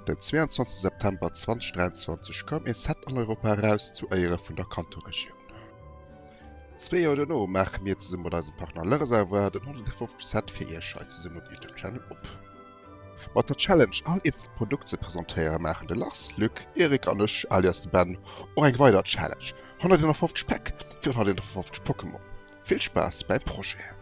Den 22 September 2023 koum ee Set an Europa eraus zu Éiere vun der Kanto-Regioun. Zwee Joer duerno maache mir zesumme mat eisem Partner Le Reservoir den 150. Set fir iech hei zesummen op Youtube Channel op. Mat der Challenge all eenzelt Produkt ze presentéiere maachen de Lars, Luc, Eric an ech alias de Ben och eng weider Challenge, 151 Päck fir 151 Pokémon. Vill Spaass bäim Projet!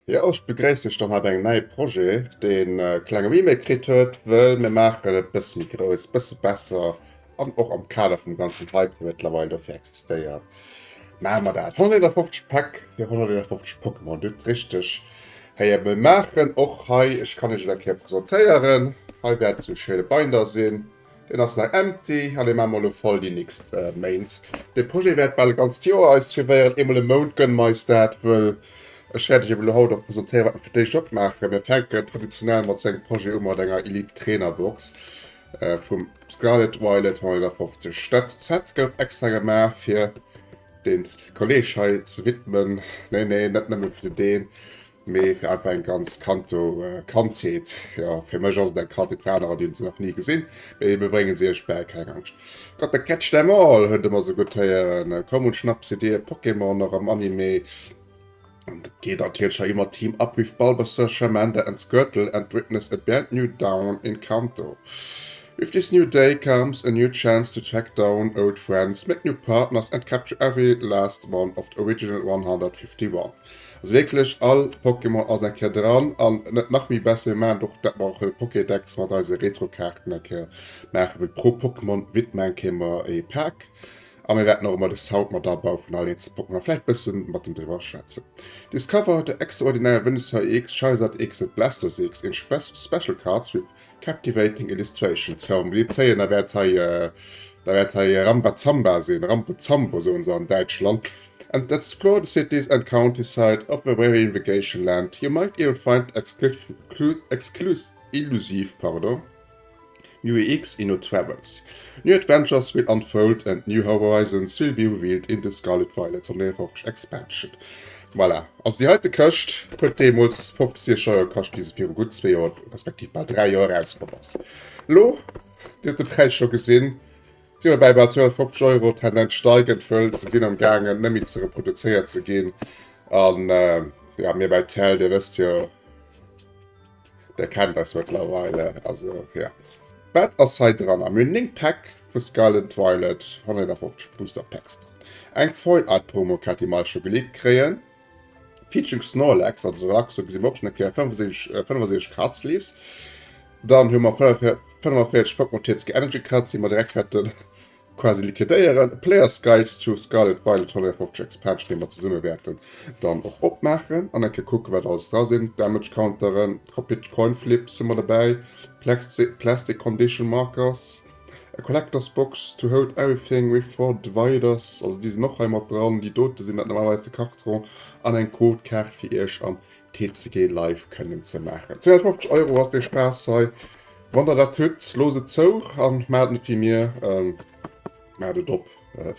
Jo, ech begréissen iech dann hei bei engem neie Projet, deen e klenge Remake kritt huet, wëll mir maachen et bësse méi grouss, bësse besser an och am Kader vum ganzen Hype, dee mëttlerweil dofir existéiert, maache mer dat. 151 Päck fir 151 Pokémon, Dir hutt richteg héieren. Mir maachen och hei, ech kann iech et eng Kéier presentéieren, hei wäert esou e schéine Binder sinn, Deen ass nach empty an dee maache mer elo voll déi nächst Méint. Dee Projet wäert bal e ganzt Joer eis suivéieren. Eemol e Mount gënne mer eis dat, wëll ech wäert iech eben elo haut och presentéieren, wat mer fir d'éischt opmaachen. Mir fänken traditionell mat sou engem Projet u mat enger Elite Trainer Box vum Scarlet Violet 150. Dat Set gouf extra gemaach fir de Kolleg hei ze widmen. Nee, nee, net nëmme fir den Deen. Mee fir einfach eng ganz Kanto, Kandheet, jo fir mech ass et eng Kandheet, fir anerer déi hunn se nach ni gesinn, mee mir bréngen se iech bäi, keng Angscht. Gotta catch them all huet ëmmer sou gutt héieren, komm und schnapp se dir, Pokémon och am Anime, an et geet natierlech hei ëmmer Team up with Bulbasaur, Charmander and Squirtle and witness a brand new dawn in Kanto. With this new day comes a new chance to track down old friends, make new partners and capture every last one of the original 151. Also wierklech all Pokémon ass eng Kéier dran an net nach méi besser, mir maachen och dat mer och e Pokédex mat eise Retrokaarten eng Kéier maachen, wëll pro Pokémon widme eng Kéier mer ee Pak a mir wäerten och ëmmer de Sound mat abaue vun all eenzel Pokémon a vläicht bëssen mat em driwwer schwätzen. Discover the extraordinary Venusaur X, Charizard X and Blastoise X in special cards with Captivating illustrations, jo, déi zéien, da wäert hei, da wäert hei Rambazamba sinn, Rambozambo soen se an Däitschland, and explore the cities and countryside of the very vacation land, you might even find exclusive, pardon, new EX in your travels. New adventures will unfold and new horizons will be revealed in the Scarlet Violet 151 expansion. Voilà, also déi heite Këscht huet deemools 50 Euro kascht, wéi se viru gutt zwee Joer, respektiv bal dräi Joer erauskomm ass. Elo, Dir hutt de Präis scho gesinn, si mer bäi bal 250 Euro, Tendenz steigend, wëll se sinn am gaangen net méi ze reproduzéiert ze ginn. An jo, mir bei Tell, Dir wësst jo, Der kennt eis mëttlerweile, also ja. Wat ass hei dran? Mir hunn 9 Päck vu Scarlet Violet 150 Booster Packs dran. Eng Foil Art Promo Kaart, déi mer all scho geleakt kréien. Featuring Snorlax, also de Laxo gesi mer och schon eng Kéier, 75, 75 Card Sleeves. Dann hu mer 45 Pokémon TCG Energy Cards, déi mer direkt wäerten quasi liquidéieren. Player's Guide to Scarlet Violet 150 Expansion, déi mer zesumme wäerten dann och opmaachen an eng Kéier kucken, wat alles dra sinn. Damage Counteren, Copied Coin Flips hu mer dobäi, Plastic Condition Markers, a Collector's Box to hold everything with four dividers, also déi sinn och hei mat dran. Déi dote sinn dat normalerweis de Karton an eng Codekaart fir iech am TCG Live kënnen ze maachen. 250 Euro ass dee Spaass hei. Wann der dat hutt, loosst et zou an maacht et net wéi mir, maacht et op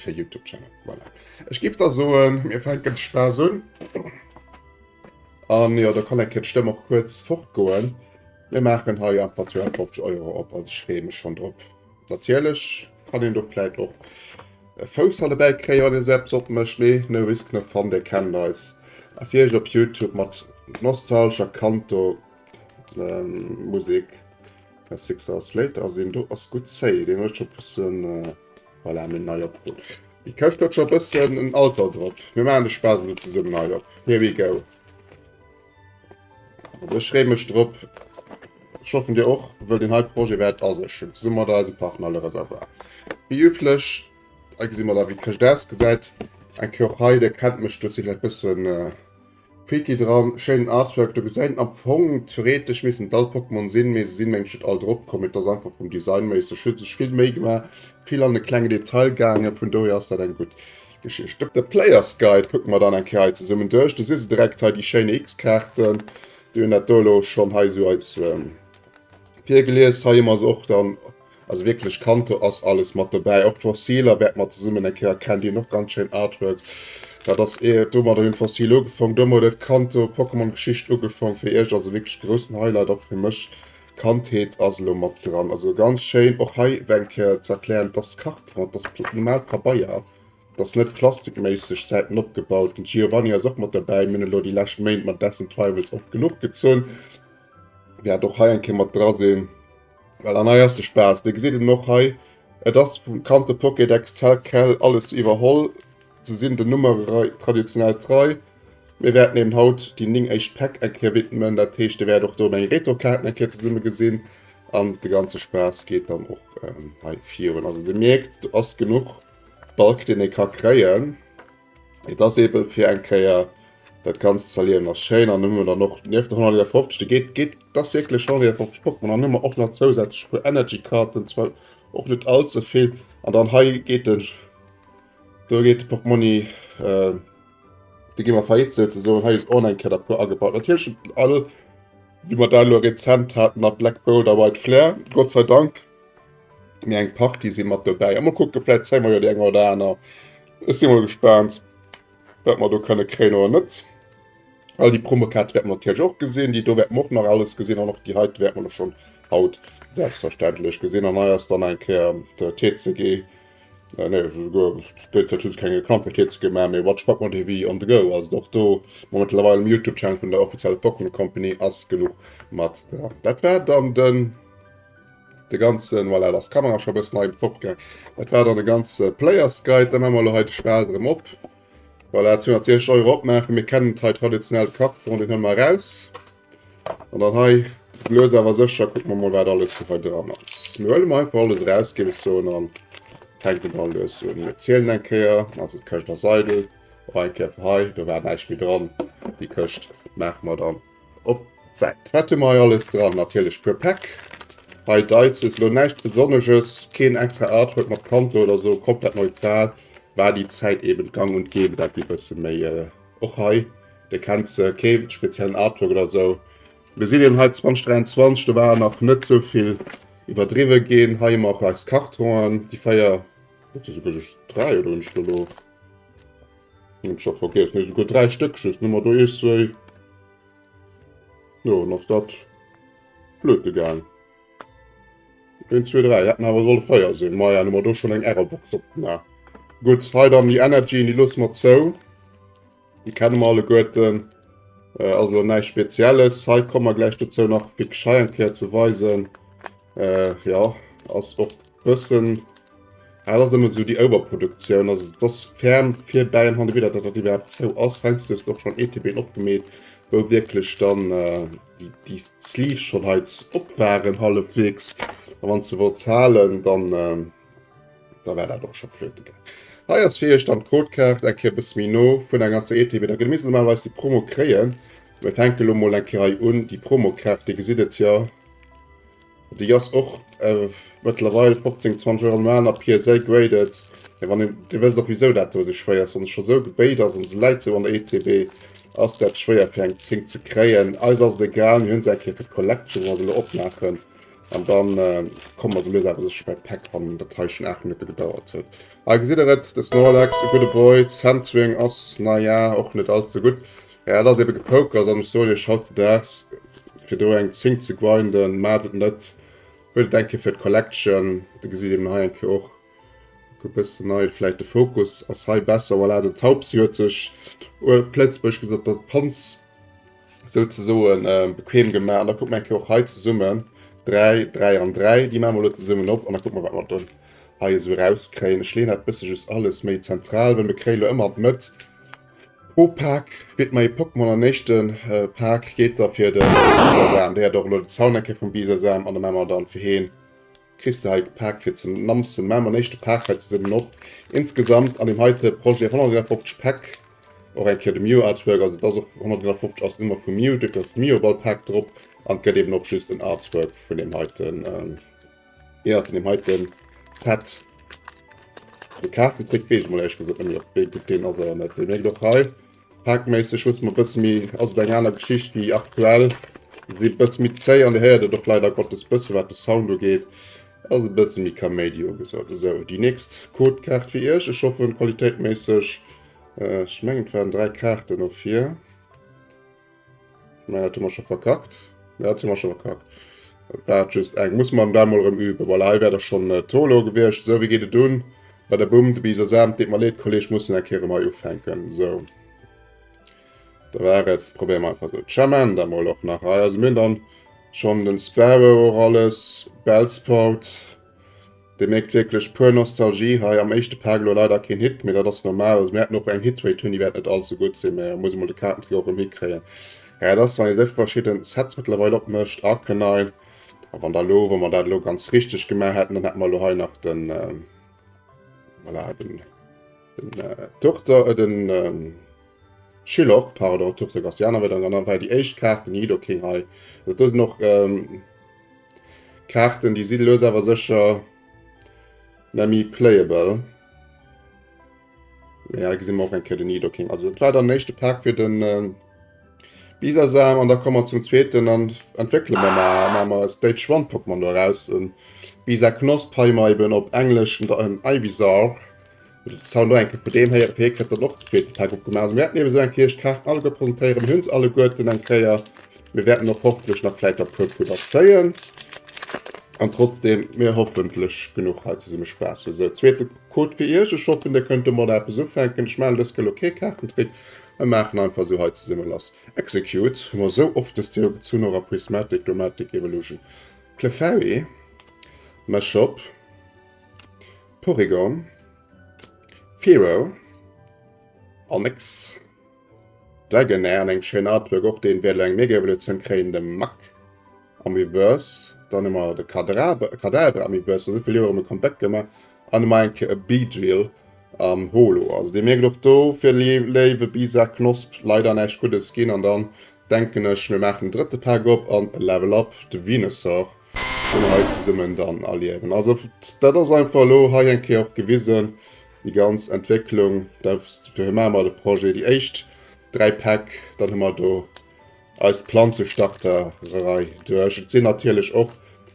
fir Youtube Channel. Voilà. Ech giff da soen, mir fänken de Spaass un. An jo, da kann eng Kéier d'Stëmm och kuerz fortgoen. Mir maachen hei einfach 250 Euro op, also ech freeë mech schonn drop. Natierlech kann een do vläit och e Fouss han dobäi kréien, wann een esou eppes opmécht, mee no risk no fun, dir kennt eis. A fir iech op Youtube mat nostalgescher Kanto Musek Six Hours Later, also deen do ass gutt zéi, deen huet scho bëssen, voilà, mir nei opgeholl. Déi Këscht huet scho bëssen en Alter drop. Mir maachen de Spaass elo zesummen nei op. Here we go. Also ech freeë mech drop. Ech hoffen dir och, wëll deen hei Projet wäert a sech hunn, zesumme mat eisem Partner Le Reservoir. Wéi üblech, hei gesi mer da wéi d'Këscht ausgesäit. Eng Kéier och hei, dir kennt mech, do si vläicht bëssen freaky dran. Schéinen Artwork, do gesäit een am Fong, theoretesch missten et all Pokémon sinn, mee se sinn mengen ech net all drop komm. Et ass einfach vum Design méisseg, hu sech vill Méi gemaach, vill an de klenge Detail gaangen, vun dohier ass dat eng gutt Geschicht. De Players Guide kucke mer dann eng Kéier hei zesummen duerch. Do si se direkt hei, déi schéin X-Kaarten. Déi hunn dat do elo schonn hei esou eis virgelies. Hei hu mer se och dann, also wierklech Kanto ass alles mat dobäi. Och d'Fossiler wäerte mer zesummen eng Kéier erkennen, déi hunn och ganz schéin Artworks. Dat ass ee, domadder hunn d'Fossile ugefong, domat huet d'Kanto Pokémon-Geschicht ugefong fir iech. Also wierklech groussen Highlight och fir mech. Kandheet ass elo mat dran. Also ganz schéin och hei eng Kéier ze erklären, et ass Karton, et ass normaalt Pabeier. Et ass net plastikméisseg Säiten opgebaut. Den Giovanni ass och mat derbäi. Mir hunn elo déi lescht Méint mat Death and Tribals oft genuch gezunn. Wäert och hei eng Kéier mat dra sinn. Well an hei ass de Spaass. Dir gesitt en och hei, et ass vum Kanto Pokédex tel quel alles iwwerholl. Se sinn den Nummererei traditionell trei. Mir wäerten eben haut déi 9 éischt Päck eng Kéier widmen. Dat heescht, Dir wäert och do meng Retrokaarten eng Kéier zesumme gesinn. An de ganze Spaass geet dann och hei virun. Also Dir mierkt, do ass genuch Balk deen ee ka kréien. Et ass eben fir eng Kéier dat Ganzt ze erliewen ass schéin an hu mer dann och nieft der 150 de geet geet ass wierklech 150 Pokémon an hu mer och nach zousätzlech puer Energy Karten zwar och net all ze vill an dann hei geet den do geet de Portmonni äh, de gi mer faillite souzesoen. Hei ass och eng Kéier der puer agebaut. Natierlech net all wéi mer dat elo rezent haten mat Black Bolt a White Flare, Gott sei Dank. Mee eng Partie si mat dobäi. A mol kucke, vläit zéie mer jo déi eng oder aner. Ech si mol gespaant, wat mer do kënne kréien oder net. All déi Promokaarte wäerte mer natierlech och gesinn. Déi do wäerte mer och nach alles gesinn an och déi heite wäerte mer elo schonn haut selbstverständlech gesinn. An hei ass dann eng Kéier de TCG, äh, nee, esouguer derzäit hu se keng Reklamm fir TCG gemaach, mee Watch Pokémon TV on the go. Also och do mar mëttlerweil um YouTube-Channel vun der offizielle Pokémon Company ass genuch mat dran. Dat war dann den. De ganzen, voilà, da ass d'Kamera scho e bëssen hei fortgaang. Dat war dann de ganze Players Guide. Da maache mer elo hei de Spalt erëm op. Voilà, 260 Euro opmaachen. Mir kennen et hei traditionell, de Karton, deen huele mer eraus. An dann hei, lues awer sécher, kucke mer mol, wat alles hei dran ass. Mir huele mol einfach alles eraus, géif ech soen, an fänken da lues un. Mir zielen eng Kéier, also d'Këscht ass eidel. Och eng Kéier fir hei, do war näischt méi dran. Déi Këscht maache mer dann. Op d'Säit. Wat hu mer hei alles dran? Natierlech puer Päck. Hei Dices, elo näischt Besonnesches, keen extra Artwork mat Kanto oder sou, komplett neutral. War déi Zäit eben gang und gäbe, dat déi bësse méi, och hei, dir kennt se, kee speziellen Artwork oder sou. Mir sinn eben hei 2023, do war nach net sou vill iwwerdriwwe ginn. Hei hu mer och eis Kartonen, déi 4, dat si souguer just 3 oder hunn ech do elo? Hunn ech scho vergiess, nee souguer 3 Stéck just, hu mer do ees, zwéi. Jo, dann ass dat flöte gaang. 1, 2, 3, hätten awer solle 4 sinn. Maja, hu mer do schonn eng Errorbox opgemaach. Gutt, hei dann déi Energy, déi loosse mer zou. Déi kenne mer alleguerten. Äh, ass elo näischt Spezielles. Hei komme mer gläich dozou nach wierklech hei eng Kéier ze weisen. Äh, jo, ass och bëssen Ah, dat ass ëmmer esou déi Overproduktioun, also et ass ferm fir bäi an hande wieder, datt dat iwwerhaapt zou ass. Heiansdo hues de och schonn ETBen opgemeet, wou wierklech dann déi, déi Sleeves schonn hei op waren hallefwegs. A wann s de wollts halen, dann, da war dat och scho flöte gaang. Hei ass fir iech dann d'Codekaart eng Kéier e bësse méi no vun der ganzer ETB. Da misst normalerweis déi Promo kréien. Mir fänke lo mol eng Kéier hei un, déi Promokaart, Dir gesitt et jo. Déi ass och mëttlerweil 15, 20 Euro normal a PSA graded. Mee wann een, Dir wësst och wisou dat do esou schwéier ass, wann se scho sou gebéit ass an se läit sou an der ETB, ass dat schwéier fir eng 10 ze kréien. Eis ass et egal, mir hunn se eng Kéier fir d'Collection, wou mer se elo opmaachen an dann komme mer sou lues awer sécher bei d'Päck, wann dat hei schonn 8 Minutte gedauert huet. Hei gesitt der et, de Snorlax, e gudde Boy, d'Centering ass, naja, och net all ze gutt. Ja, dat ass ebe gepokert an ech soen iech hautdesdaags, fir do eng 10 ze grinden, maacht et net. Huelt et eng Kéier fir d'Collection. Do gesitt een hei eng Kéier och e bëssen nei, vläicht de Fokus ass hei besser. Voilà, den Taubsi huet sech op Lëtzebuergesch gesot op der Panz souzesoen bequem gemaach. An da kucke mer eng Kéier och hei zesummen, 3, 3 an 3, déi maache mer elo zesummen op an da kucke mer, wat mer dann hei esou erauskréien. Ech leeën dat bësse just alles méi zentral, well mir kréie lo ëmmer d'Mëtt. Pro Pak kritt mer ee Pokémon an éischte Pak geet da fir de Bisasam. Déi hat och elo de Sound eng Kéier vum Bisasam an da maache mer dann fir heen kriss de hei Pak fir ze namsen. Maache mer den éischte Pak hei zesummen op. Insgesamt an deem heite Projet 151 Päck, och eng Kéier de Mew Artwork, also et ass och 151 ass d'Nummer vum Mew, duerfir ass de Mew op all Pak drop an et gëtt eben och just en Artwork vun deem heiten. Ja, vun dem heiten Set. De Kaartentrick weess ech mol éierlech gesot net méi, ob wéi gutt deen ass oder net. Dir mierkt och hei. Packméisseg muss mer e bësse méi, ass et eng aner Geschicht wéi aktuell. Si e bësse méi zéi an Dir héiert et och leider Gottes bësse wat de Sound ugeet. Ass e bësse méi Kaméidi ugesot. Esou, déi nächst Codekaart fir Iech. Ech hoffen qualitéitméisseg, ech mengen et waren 3 Kaarten och vir. Mä dat hu mer scho verkackt. Ja, dat hu mer scho verkackt. Dat war just eng. Muss man da mol erëm üben. Voilà, hei wär da schonn äh, d'Holo gewiescht. Sou, wéi geet et un? Bei der Bumm, de Bisasam, deet mer leed, Kolleg, mussen eng Kéier erëm hei ufänken. Sou. Da war et. Probéiere mer einfach sou. Charmander mol och nach hei. Also mir hunn dann schonn den Sparrow och alles, Bellsprout. Dir mierkt wierklech pur Nostalgie hei. Am éischte Pak elo leider keen Hit, mee dat ass normal. Also mir hätten och eng Hitrate hunn, déi wäert net all ze gutt sinn, mee muss emol de Kaartentrick och erëm hikréien. Ja, dat ass, wann ee sou verschidden Sets mëttlerweil opmécht, Arcanine, a wann da elo, wa mer dat elo ganz richteg gemaach hätten, dann hätte mer elo hei nach den, voilà, den, den Turter, äh, den Shillock, pardon, Turtok ass déi aner Wéierung, an dann war déi éischt Kaart den Nidoking hei. Also do sinn och Kaarten, déi si lues awer sécher nemmi playable. Mee hei gesi mer och eng Kéier den Nidoking. Also dat war dann den éischte Pak fir den Bisasam an da komme mer zum zweeten an entwéckele mer mar, maache mer e Stage 1 Pokémon do eraus, en Bisaknosp hei mer eben op Englesch en Ivysaur. Sound och eng Kéier vun deem héieren, fir hie kritt dann och de zweete Pak opgemaach. Also mir wäerten eben esou eng Kéier iech d'Kaarten alleguer presentéieren, mir hunn se alleguerten eng Kéier. Mir wäerten och hoffentlech nach vläit der puer Pudder zéien an trotzdem mir hoffentlech genuch hei zesumme Spaass hunn. Sou, zweete Code fir iech, ech hoffen dir kënnt domadder eppes ufänken. Ech maachen dës Kéier elo kee Kaartentrick, mir maachen einfach esou hei zesumme lass. Execute hu mer esou oft dëst Joer gezunn, och a Prismatic Dramatic Evolution. Clefairy, Machop. Porygon, Fearow, Onix, Dragonair an engem schéinen Artwork, och deen wäert elo eng Mega-Evolutioun kréien, de Muk am Reverse, dann hu mer de Kadabra am Reverse, no souvill Joer erëm e Comeback gemaach, an hu mer eng Kéier e Beedrill am Holo. Also dir mierkt och do fir léiwe Bisa Knosp leider näischt Guddes ginn an dann denken ech mir maachen den drëtte Pak op an e Level Up, de Venusaur. Déi mer hei zesummen dann erliewen. Also dat ass einfach elo hei eng Kéier och gewisen, déi ganz Entwécklung. Dofir maache mer de Projet, déi éischt 3 Päck, dann hu mer do eis Planzestarterei duerch. Et sinn natierlech och,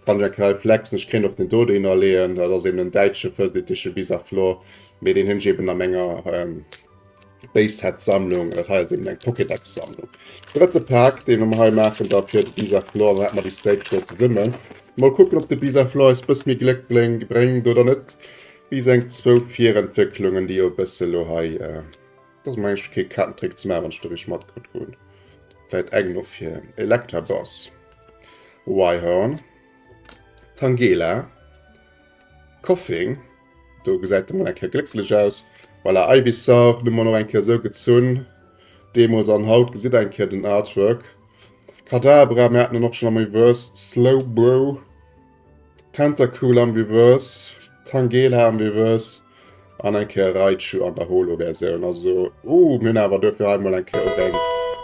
kann ech eng Kéier hei flexen, ech kéint och den do deen aleeën, dat ass eben en däitsche First Edition Bisaflor, mee deen hunn ech eben a menger Base-Set-Sammlung, dat hei ass eben eng Pokédex-Sammlung. Drëtte Pak, dee mer hei maachen, da fir de Bisaflor, dann hätte mer déi Stage do zesummen. Mol kucken, ob de Bisaflor eis bësse méi Gléck bréngt oder net. Wéi seng zwou Virentwécklungen, déi jo e bësse lo hei, dat ass meng ech kee Kaartentrick ze maachen, wann ech do richteg matkritt hunn. Vläit eng no fir Electabuzz, Rhyhorn, Tangela, Koffing. Do gesäit de mol eng Kéier glécklech aus. Voilà, Ivysaur hu mer och eng Kéier esou gezunn deemools an haut gesitt eng Kéier den Artwork. Kadabra, mir haten en och schonn am Reverse, Slowbro, Tentacool am Reverse, Tangela am Reverse an eng Kéier Raichu an der Holo-Versioun. Also, uh, mir hunn awer duerfir hei mol eng Kéier och eng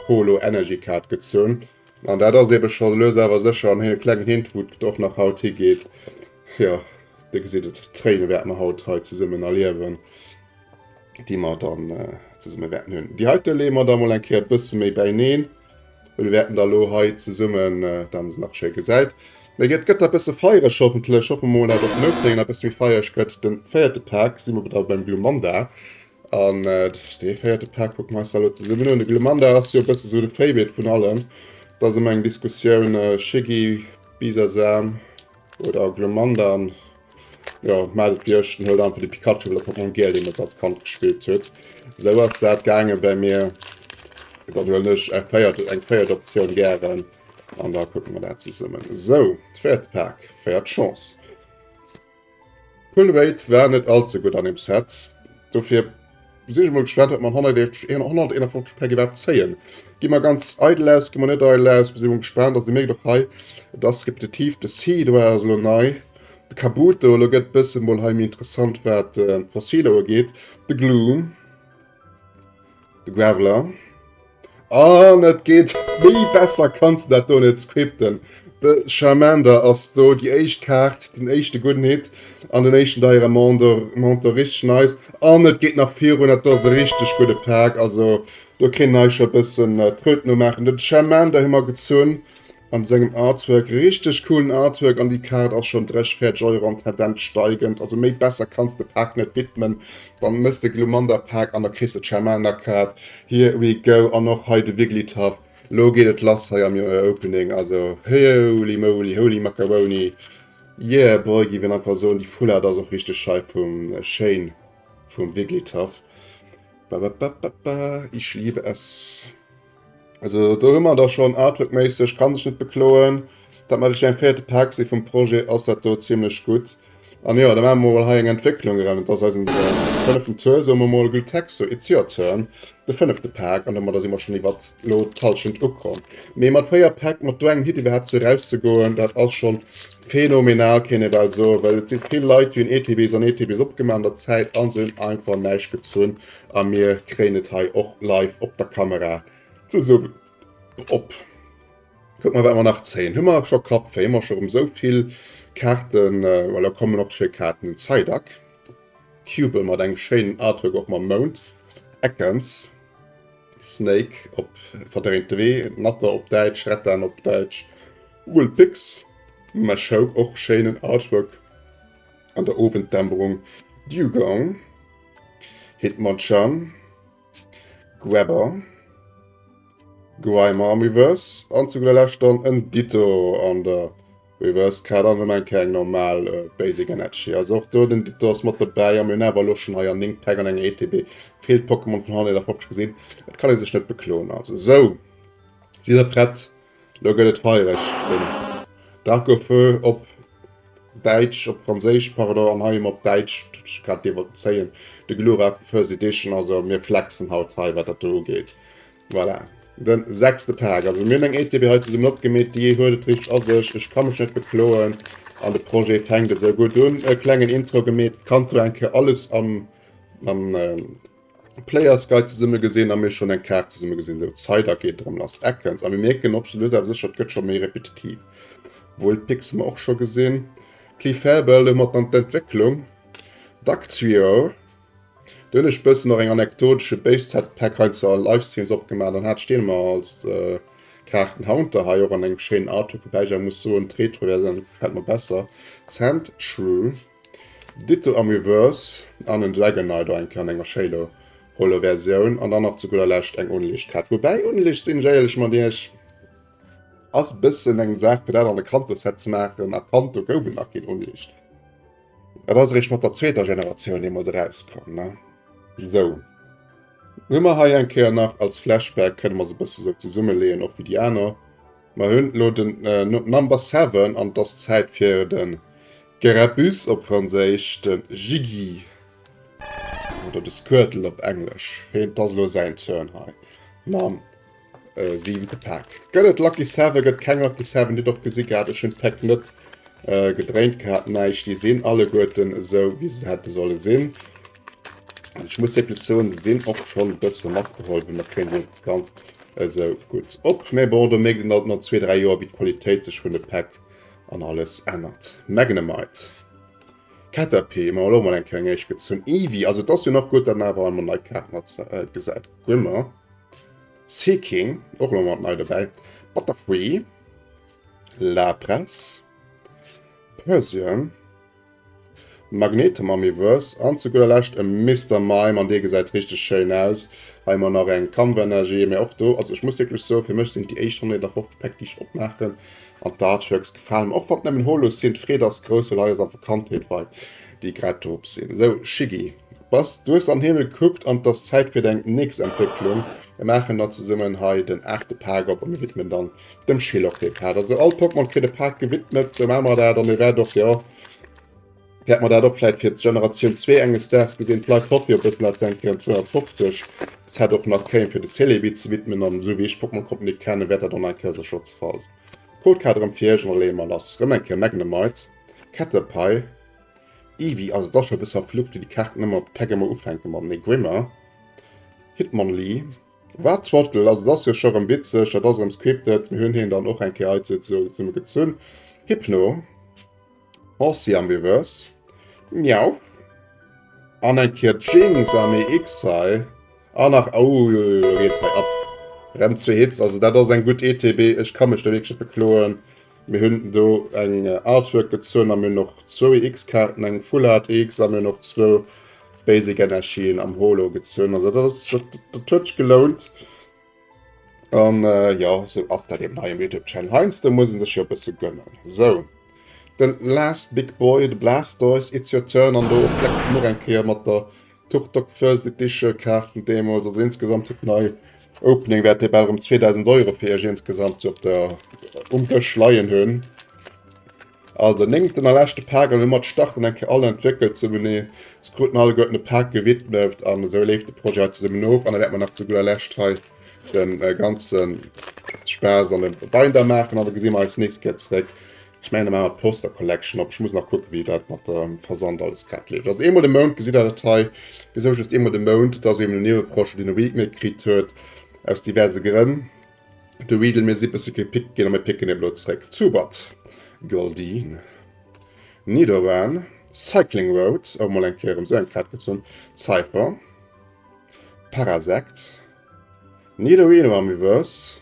Holo-Energy-Kaart gezunn. An dat ass ebe scho lues awer sécher an e klengen Hint, wou et och nach haut higeet. Jo. Dir gesitt et, Tréine wäerte mer haut hei zesummen erliewen, déi mer dann zesumme wäerten hunn. Déi heite leeë mer da mol eng Kéier e bësse méi bäineen. Mir wäerten da elo hei zesummen, dat se nach schéi gesäit. Mee et gëtt da e bësse feiereg hoffentlech. Hoffe mer mol, dat och den Opening nach e bësse méi feiereg gëtt. De véierte Pak si mer da beim Glumanda. An dee véierte Pak kucke mer eis da elo zesummen un. De Glumanda ass jo e bësse sou de Favorite vun allen. Et ass ëmmer eng Diskussioun, Shiggy, Bisasam. Oder Glumanda. Jo, maacht et wéi ech, den huelt einfach de Pikachu, well dat Pokémon Giel deemools als Kand gespillt huet. Esou ass dat gaange bei mir. Dann huelen ech eng véiert, eng véiert Optioun gären an da kucke mer dat zesummen. Esou, véierte Pak, véiert Chance. Pull Rate war net all ze gutt an dem Set, dofir sinn ech mol gespaant wat mer an 151 Päck iwwerhaapt zéien. Gi mer ganz eidel aus, gi mer net eidel aus, mir si mol gespaant. Also dir mierkt och hei, et ass repetitiv, de Seadra ass elo nei, de Kabuto, elo gëtt bësse mol hei méi interessant wat d'Fossile ugeet, de Gloom, de Graveler. An et geet méi besser kanns de dat do net scripten. De Charmander ass do, déi éischt Kaart, den éischte gudden Hit an den éischten deiere Mentor, richteg nice. An et geet nach virun, dat do ass e richteg gudde Pak. Also. Do kéint een hei scho e bëssen d'Tröt nomaachen. Den Charmander hu mer gezunn an sengem Artwork. Richteg coolen Artwork an déi Kaart ass schonn dresch fäerdeg, och an Tendenz steigend. Also méi besser kanns de Pak net widmen. Dann mëss de Glumanda Pak an da kriss de d'Charmander Kaart. Here we go an och hei de Wigglytuff. Lo geet et lass hei am Opening. Also holy moly, holy macaroni. Yeah boy giff een einfach soen. Déi Full Art ass och richteg schei vum schéin vum Wigglytuff. Ba-ba-ba-ba-ba, ich liebe es. Also do hu mer da schonn Artwork-méisseg, kann sech net bekloen. Dat mer eréischt beim véierte Pak si vum Projet, ass dat do zimmlech gutt. An jo, da maache mer mol hei eng Entwécklung erëm. Et ass eisen fënneften Tour, soe mer mol. Glutexo, it's your turn. De fënnefte Pak an domadder si mer schonn iwwert elo d'Hallschent ukomm. Mee mat 4 Päck, mat do engem Hit iwwerhaapt sou erauszegoen, dat ass schonn phänomenal, kéint ee bal soen, well et si vill Leit, déi hunn ETBs an ETBs opgemaach an der Zäit a se hunn einfach näischt gezunn a mir kréien et hei och live op der Kamera zesummen op. Kucke mer, wat mer nach zéien. Hu mer scho Kappwéi? Hu mer scho erëm esou vill Kaarten? Well do kommen och schéi Kaarten. Den Psyduck. Cube mat engem schéinen Artwork och mam Mound, Ekans, Snake op verdréinte Wee, Natter op Däitsch, Rettan op Däitsch, Vulpix, Machoke och schéinen Artwork an der Owenddämmerung, Dewgong, Hitmonchan, Grabber, Grimer am Reverse an zu gudder Lescht dann en Ditto an der Reverse Card an eng keng normal Basic Energy. Also och do den Ditto ass mat dobäi a mir hunn awer elo schonn hei an 9 Päck an enger ETB vill Pokémon vun 150 gesinn. Et kann ee sech net bekloen. Also sou, sidd der prett? Lo gëtt et feiereg. Den Dracaufeu op Däitsch, op Franséisch, pardon, an hei op Däitsch, grad dee wollten zéien. De Glurak First Edition, also mir flexen haut hei, wat dat do ugeet. Voilà, den sechste Pak. Also mir hunn eng ETB hei zesummen opgemeet, déi huet et richteg a sech. Ech ka mech net bekloen an de Projet fänkt esou gutt un. E klengen Intro gemeet, kannt do eng Kéier alles am, am Players Guide zesumme gesinn a mir schonn eng Kaart zesumme gesinn. Sou, Cider geet erëm lass, Ekans. A mir mierken och lues awer sécher, et gëtt scho méi repetitiv. Vulpix hu mer och scho gesinn. Clefable, do hu mer dann d'Entwécklung. Dugtrio, do hunn ech bëssen och eng anekdotesche Base Set Pack heiansdo a Livestreams opgemaach. Dann hat ech deen ëmmer als Kaarten. Haunter hei och an engem schéinen Artwork, woubäi ech awer muss soen, d'Retro-Versioun gefält mer besser. Sandshrew. Ditto am Reverse an en Dragonite och eng Kéier an enger Shadow Holo Versioun an dann nach zu gudder Lescht eng Unleashed Kaart. Woubäi Unleashed, sinn ech éierlech mat iech, ass bëssen eng Saach fir dat an e Kanto Set ze maachen. A Kanto gouf et nach keen Unleashed. Dat ass eréischt mat der zweeter Generatioun deemools erauskomm, ne? Sou, hu mer hei eng Kéier nach als Flashback, kënne mer se bësse sou zesummeleeën, och wéi déi aner. Mer hunn elo den Number 7 an et ass Zäit fir de Garapuce op Franséisch, de Jiggy oder de Squirtle op Englesch. Heen, et ass elo säin Turn hei mam siwente Pak. Gëtt et Lucky Seven? Gëtt keng Lucky Seven, Dir hutt och gesi gehat, ech hunn d'Päck net gedréint gehat, näischt. Déi sinn alleguerten esou, wéi se hätte solle sinn. An ech muss wierklech soen, se sinn och schonn e bësse matgeholl, well mer kréien se net ganz esou gutt op. Mee bon, do mierkt een alt no zwee, dräi Joer, wéi d'Qualitéit sech vun de Päck an alles ännert. Magnemite, Caterpie, hu mer elo mol eng Kéier eng éischt gezunn. Eevee, also et ass jo nach gutt, datt en awer emol nei Kaarten hat gesäit. Grimer, Seaking, och elo mat nei dobäi. Butterfree, Lapras, Persian. Magnetomamiverse an zu gudder Lescht e Mister Mime an dee gesäit richteg schéin aus. Hei hu mer nach eng Kampfenergie, mee och do, also ech muss wierklech soen, fir mech sinn et déi éischt 150 Päck déi ech opmaachen an d'Artworks gefalen mer, och wann et nëmmen Holos sinn. D'Freed ass grouss, well hei ass einfach Kandheet-Vibe déi grad drop sinn. Sou Shiggy, bass du hues an den Himmel gekuckt an et ass Zäit fir deng nächst Entwécklung. Mir maachen da zesummen hei den aachte Pak op a mir widmen dann dem Schilok dee Part. Also all Pokémon kritt e Pak gewidmet, sou maache mer dat an dir wäert och, jo, wäert mer dat och vläit fir d'Generatioun 2 enges Daags gesinn. D'Leit hoffe jo e bëssen, dat eng Kéier en 250 Set och nach kréien, fir de Celebi ze widmen an esou wéi ech Pokémon Company kennen, wäert dat och nach eng Kéier sécher ze Fall sinn. Codekaart erëm fir iech an da leeë mer lass. Rëm eng Kéier Magnemite, Caterpie, Eevee, also et ass scho e bësse verflucht, wéi déi Kaarten ëmmer, d'Päck ëmmer ufänke mat, nee, Grimer, Hitmonlee, Wat Trottel, also dat ass jo scho rëm witzeg, dat ass rëm scripted, mir hunn hien dann och eng Kéier hei zesumme gezunn. Hypno, Horsey am Reverse, Miau, an eng Kéier Jinx am EX hei. An nach, oh, do geet hei ab. Rem zwee Hits, also dat ass eng gutt ETB. Ech ka mech do wierklech net bekloen. Mir hunn do eng Artwork gezunn a mir hunn och zwou EX-Kaarten, eng Full Art EX a mir hunn och zwou Basic Energien am Holo gezunn. Also dat ass, dat, dat huet sech gelount. An äh, ja, sou ass dat eben hei am YouTube Channel. Heiansdo muss een sech jo e bësse gönnen. Sou, den last big boy, de Blastoise, it's your turn. An do flexe mer och eng Kéier mat der Turtok First Edition Kaarten deemools. Also insgesamt huet nei Opening wäert dee bal erëm 2000 Euro fir iech insgesamt sou op der um Dësch leien hunn. Also néngten a leschte Pak an domat starten eng Kéier all entwéckelt zesummenee. Se kruten alleguerten e Pak gewidmet an esou leeft de Projet hei zesummen of. An da wäerte mer nach zu gudder Lescht hei de ganze Spaass an de Binder maachen an da gesi mer eis nächst Kéier zeréck. Ech mengen da maache mer d'Poster Collection op. Ech muss nach kucken, wéi dat mat dem Versand alles grad leeft. Also eemol de Mount gesitt der dat hei. Wisou just eemol de Mount? Et ass eben en Nieweprojet, deen e Remake kritt huet aus diverse Grënn. De Weedle, mir si bësse gepickt ginn a mir picken eben elo zréck. Zubat, Goldeen, Nidoran, Cycling Road, och mol eng Kéier erëm sou eng Kaart gezunn, Cypher, Parasect, Nidorino am Reverse,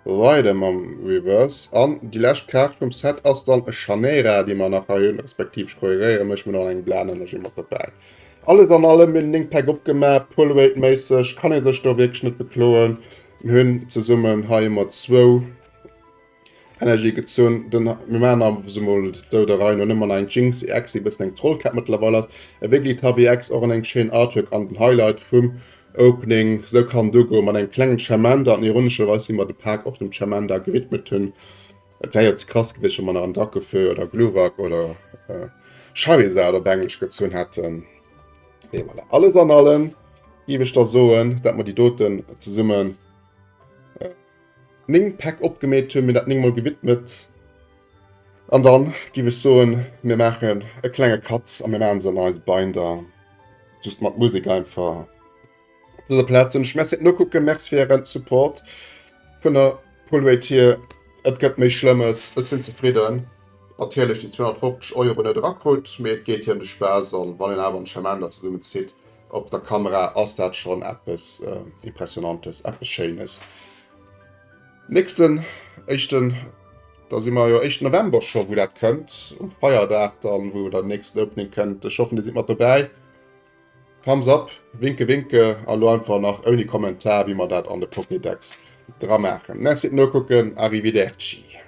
Rhydon am Reverse an déi lescht Kaart vum Set ass dann e Chaneira, déi mer nach hei hunn, respektiv ech korrigéiere mech, mir hunn och eng Blanenergie mat dobäi. Alles an allem, mir hunn 9 Päck opgemaach, Pull-Rate-méisseg kann ee sech do wierklech net bekloen. Mir hunn zesummen hei ëmmer zwou Energie gezunn. Den, mir maachen awer emol do der Rei no nëmmen eng Jynx EX, déi e bëssen eng Trollkaart mëttlerweil ass, e Wigglytuff EX, och an engem schéinen Artwork an den Highlight vum Opening. Sou kann et ugoen mat engem klengen Charmander an ironescherweis wéi mer de Pak och dem Charmander gewidmet hunn. Et wär jo ze krass gewiescht, wa mer nach en Drakkefeu oder Glurak oder Charizard op Englesch gezunn hätten. Mee voilà, alles an allem géif ech da soen, dat mer déi doten zesummen 9 Päck opgemeet hunn, mir dat 9 mol gewidmet. An dann giff ech soen, mir maachen e klenge Cut a mir maachen se an eise Binder, just mat Musek einfach. Op dëser Plaz soen ech Merci fir d'Nokucken, Merci fir ären Support vun der Pullrate hier. Et gëtt méi Schlëmmes, ech sinn zefridden. Natierlech déi 250 Euro net erakrut, mee et geet hir ëm de Spaass an wann een awer en Charmander zesummen zitt op der Kamera ass dat schonn eppes Impressionantes, eppes Schéines. Nächsten éischten, da si mer jo éischten November scho wou dat kënnt, um Feierdag dann, wou der nächsten Opening kënnt. Ech hoffen dir sidd mat dobäi. Thumbs up, winke winke a lo einfach nach ouni Kommentar wéi mer dat an de Pokédex dra maachen. Merci fir d'Nokucken, Arrivederci.